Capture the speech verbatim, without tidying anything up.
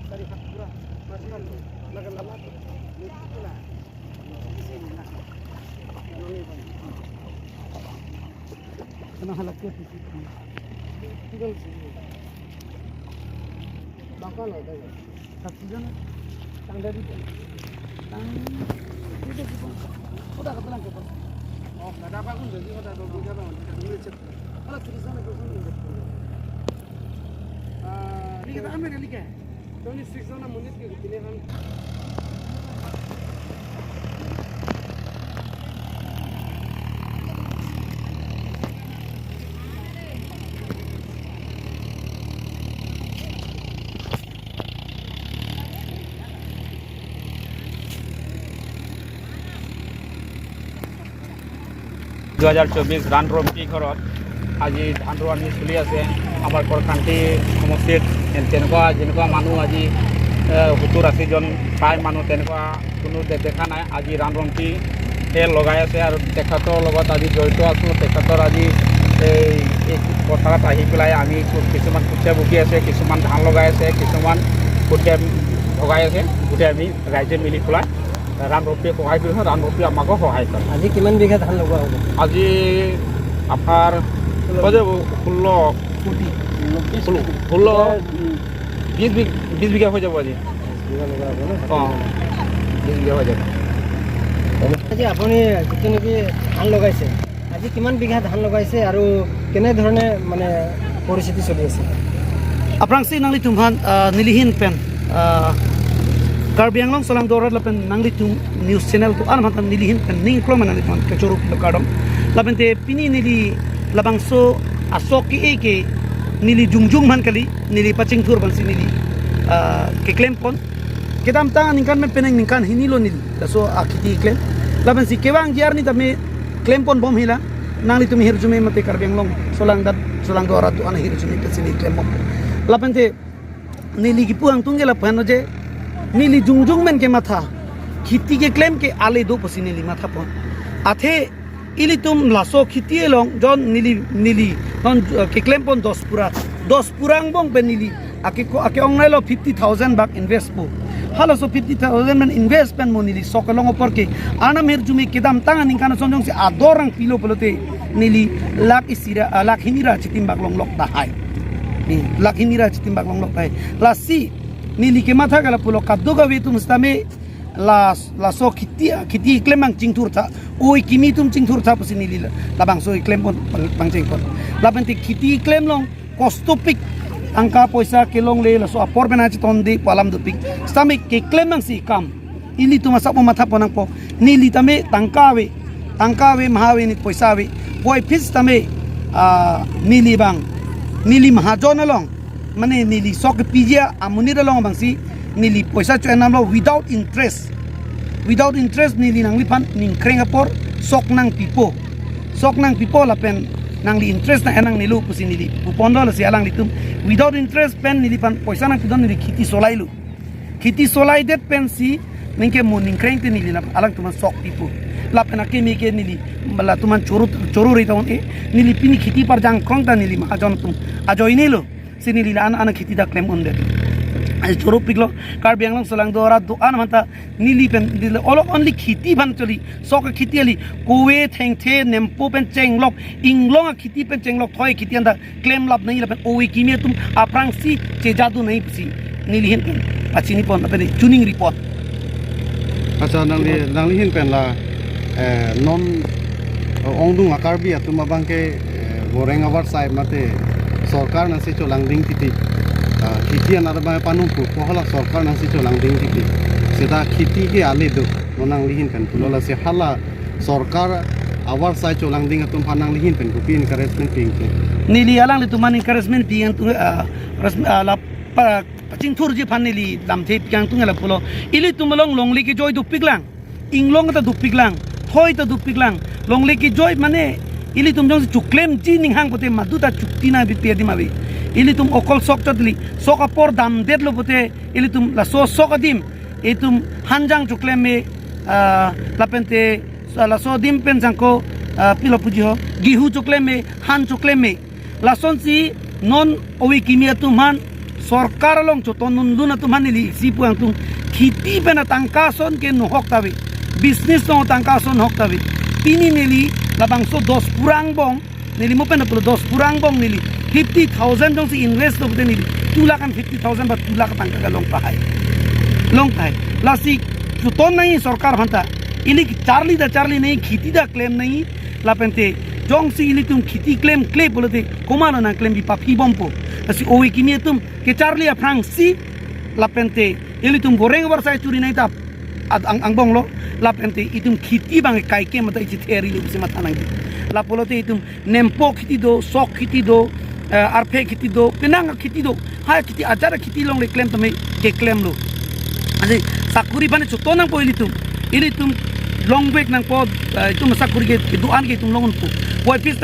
Kena halak ke. Tinggal sini. Bangka lah, dah. Satu jam. Tang dari tu. Tang itu pun. Udah ketelan ke, Bang. Oh, nggak ada apa pun, jadi udah dua puluh jam, Bang. Kita dulu cek. Kalau tulisan itu kan injek. Ah, ini kita ambil lagi, ya? Twenty six na monit ke kini han. দুই হাজাৰ চৌবিশ ৰাণ ৰম্পী ঘৰত আজি ধান ৰোৱা চলি আছে। আমাৰ কৰ্কান্তি সমষ্টিত এন-, তেনেকুৱা যেনেকুৱা মানুহ আজি, এ, সত্তৰ আশীজন প্ৰায় মানুহ তেনেকুৱা কোনো দে-, দেখা নাই। আজি ৰাণ ৰম্পী তেল লগাই আছে আৰু তেখেতৰ লগত আজি জড়িত আছো। তেখেতৰ আজি এই, এই পথাৰত আহি পেলাই আমি কিছু-, কিছুমান কঠীয়া বকি আছে, কিছুমান ধান লগাই আছে, কিছুমান কঠীয়া ভগাই আছে। গোটেই আমি ৰাইজে মিলি পেলাই ৰাণ ৰম্পীয়ে সহায় কৰিছে, ৰাণ ৰম্পীয়ে আমাকো সহায় কৰে। আজি কিমান বিঘা ধান লগোৱা হ'ব? আজি আপোনাৰ হৈ যাব ষোল্ল, ষোল্ল, ষোল্ল, বিশ বিঘা, বিশ বিঘা হৈ যাব আজি। বিঘা লগোৱা হ'ব ন? অ, বিশ বিঘা হৈ যাব। আজি আপুনি যিটো নেকি ধান লগাইছে, আজি কিমান বিঘা ধান লগাইছে আৰু কেনেধৰণে মানে পৰিস্থিতি চলি আছে? Aphrangsi nanglitum aphan, ah, nelihin pen, ah, Karbi Anglong Solangdo arat lapen nanglitum news channel do-an aphan nelihin pen ning klong nanglitum aphan kechoro pilo kardom. Lapen te pini neli labangso asok ke-e ke neli jongjong aphan kali, neli pachingthur aphansi neli, ah, keklempon. Kedamtang aningkan pen penang ningkan hini lo neli laso akhiti klem. Lapensi kevangji arni tame klempon bom hila. Nanglitum ahirjume mate Karbi Anglong Solangdo, Solangdo arat do-an ahirjume pensi neli klem bom. Lapen te neli kipu angtung ke lapu-an lo je, neli jongjong pen kematha, khiti keklem ke ale do pusi neli mathapon. Athe ilitum laso khiti along jon neli, neli non, eh, keklempon dos pura, dos pura angbong pen neli ake ko-, ake-ong nai lo fifty thousand bak invest po. Halaso fifty thousand pen invest pen mo neli sok along apor ke Arnam ahirjume kedamtang aningkan ason jongsi ador nangpilo pulote neli lakh isi ra, ah, lakh hini ra chitim bak longlok tahai. Hmm, lakh hini ra chitim bak longlok tahai. Lasi neli kematha ke lapulo, kadokave atum sitame la, laso khiti, khiti klem pangchingthur tha, oi kimi atum chingthur tha pusi neli la, labangso klempon pang, pangchingpon. Lapen te khiti klem along kostopik, tangka poisa kelongle, laso apor pen achitonde pu alam dopik. Sitame keklem nangsi kam. Ilitum asap mathapon nangpo. Neli tame tangka ave, tangka ave, maha ave, ne poisa ave. Puvoiphit sitame, ah, neli bang, neli mahajon along, mane neli sok kepiji amonit along bangsi neli poisa cho-en damlo without interest. Without interest neli nangliphan ningkreng apor sok nangpipo. Sok nangpipo lapen nangli interest nang-en nangnelo pusi neli puponlo, lasi alanglitum without interest pen neliphan poisa nangpidun, neli khiti solailo. Khiti solaidet pensi ningke mo ningkreng te neli la alangtum aphan sok pipo. Lapen akimi ke neli latum aphan choro, choro rei ta un-e, neli pini khiti parjang krong ta neli mahajon atum ajoinelo. Si neli la-an, an khiti ta klem undet. Ai choro piklo, Karbi Anglong Solangdo arat do-an aphanta neli pen, neli olo only khiti aphan choli, sok akhiti kali, kove thengthe nempo pen chenglok, inglong akhiti pen chenglok, thoi akhiti anta klem lap nangji lapen ove kimi atum aphrangsi chejadu nangji pusi nelihin pen pachinipon lapen choningri pon. Accha, nangli, nanglihin pen la, eh, non, eh, ongdung a-Karbi atum abang ke, eh, goreng avarsai mate sorkar nangsi cholangding titi. Ah, khiti aner abang panung pu, ko hala sorkar nangsi cholangding titi. Seta khiti ke ale do, non nanglihin pen pulo, lasi hala sorkar avarsai cholangding atum aphan nanglihin pen kopi encouragement pi-ik ke? Neli alanglitum aphan encouragement pi-ik angtung, ah, ras-, ah, la pa-, pachingthurji aphan neli lamthe pi-ik angtung lapulo. Ilitum along longle kejoi dopiklang. Inglong ta dopiklang. Thoi ta dopiklang. Longle kejoi mane ilitum jongsi choklemji ninghang pote madu ta chokti nangpipe adim ave. Ilitum okol sok chot kali. Sok apor damdetlo pote ilitum laso sok adim itum hanjang choklem me, ah, lapen te, ah, laso adim pen jangko, ah, pilo puji ho, gehu choklem me, han choklem me. Lasonsi non ove kimi atum aphan Sorkar along choton nundun atum aphan neli isi pu angtung, kheti pen atangka ason ke nohok ta ave, business along atangka ason nohok ta ave. Pini neli labangso Dispur angbong, neli mo pen pulo Dispur angbong neli fifty thousand jongsi invest lo pute neli two lakh and fifty thousand ba two lakh tangka ke long tahai. Long tahai. Lasi choton nangji sorkar aphan ta. Ili charli ta charli nangji, kheti ta klem nangji. Lapente jongsi ilitum kheti klemkle pulote komatlo nangklembi, paphi bompo. Lasi ove kimi atum kecharli aphrangsi lapente ilitum boreng borsai churi nangji ta at ang angbong lo. Lapente itum kheti abang kaikem mata ichi theri lo pusi matha nangji. Lapulote itum nempo kheti do, sok kheti do, eh, arphe kheti do, penang kheti do. Ha kheti, ajat kheti along le klem tame keklem lo. Ante sakori aphan choton nangpo ilitum. Ilitum longvek nangpo, eh, itum sakori ke, kedo-an ke itum long unpo. Boy pis